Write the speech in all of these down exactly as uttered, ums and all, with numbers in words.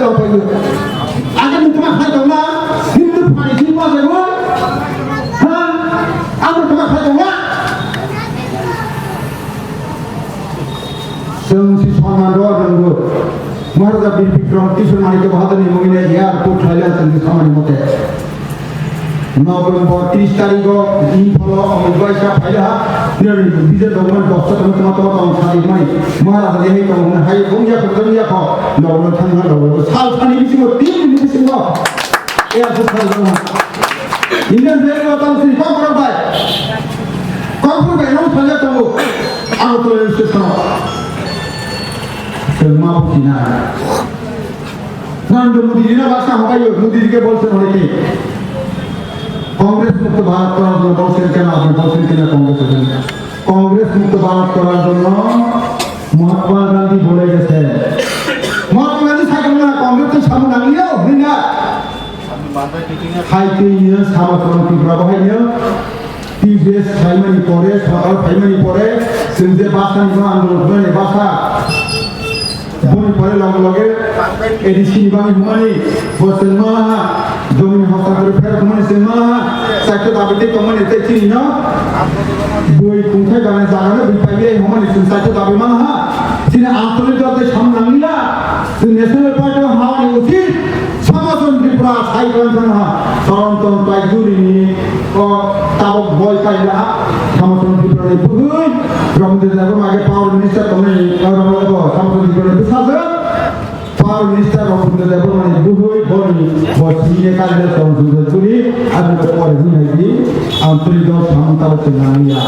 Tongphai. Age nwng tongma khai tongma, Hindu phani sini ma jagoi. Ha? Ang tongma khai tongma. Chwng si sonman rw rwngo. Maharaja Bir Bikram Kishore Manikya Bahadurni mungwi airport khlaina chwngni samani mote. November tris tarigo Imphalo Amit Baisa phailaha, nini bijan dogman dosta tong tong tong tong sadi mani. Maharaja ni hai tong hai bung ya kho ya kho, November thang na November sal thani bisingo, tin ni bisingo. Airport khlaina. Indian Railway tang sini kok borok bai. Kok borok bai nang thangya tongo. Agartala railway station. Chwng ma buji na. Narendra Modi ni na basa habai yo, Modi ke bolse mane ki. Congress মুক্ত ভারত করার জন্য বলছেন কেন আপনি? বলছেন কিনা কংগ্রেস এজেন্ট? কংগ্রেস মুক্ত ভারত করার জন্য মহাত্মা গান্ধী বলে গেছেন। মহাত্মা গান্ধী সাইকেল না কংগ্রেস তো সামনে নামিয়েও হই না। Hai twi nw sama sama Tripura bahai nw T B S phaimani pore, sorkar phaimani pore, chwng je basa ni ma andolon khlainai basa. Boni pore loge loge A D C ni bagwi hwnmani, bo chwng ma laha, jomini hostakari pherok hwnmani chwng ma laha, chaito dabi tei tongmani tei chini no, bui kungthai banai jaga no bui paiwi hwnmani chwng chaito dabi ma laha, chini antolik dol tei samung nang liya, chwng National Party o hawani uchit, Samachon Tripura sai kwlwng thangha, Toronto Paijuri ni o tabok boi kaila, Samachon Tripura ni bwhwi, Ramdeo Debbarma age Power Minister tongnai, o Ramdeo Samachon Tripura ni bwsajwk, Power Minister Ramdeo Debbarma ni bwhwi boni bo sini kaila Samachon Tripura ni, aboni pore hwnwi hai di, ang twi do samung tabok se nang ya.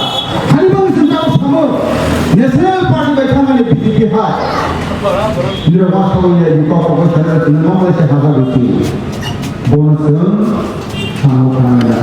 Hani bang se tabok samung, National Party bai thangani B J P hai. Nira ma sabo ya di kok kok sana sini ma mai se haja bitu. Bonus yang sama kana da.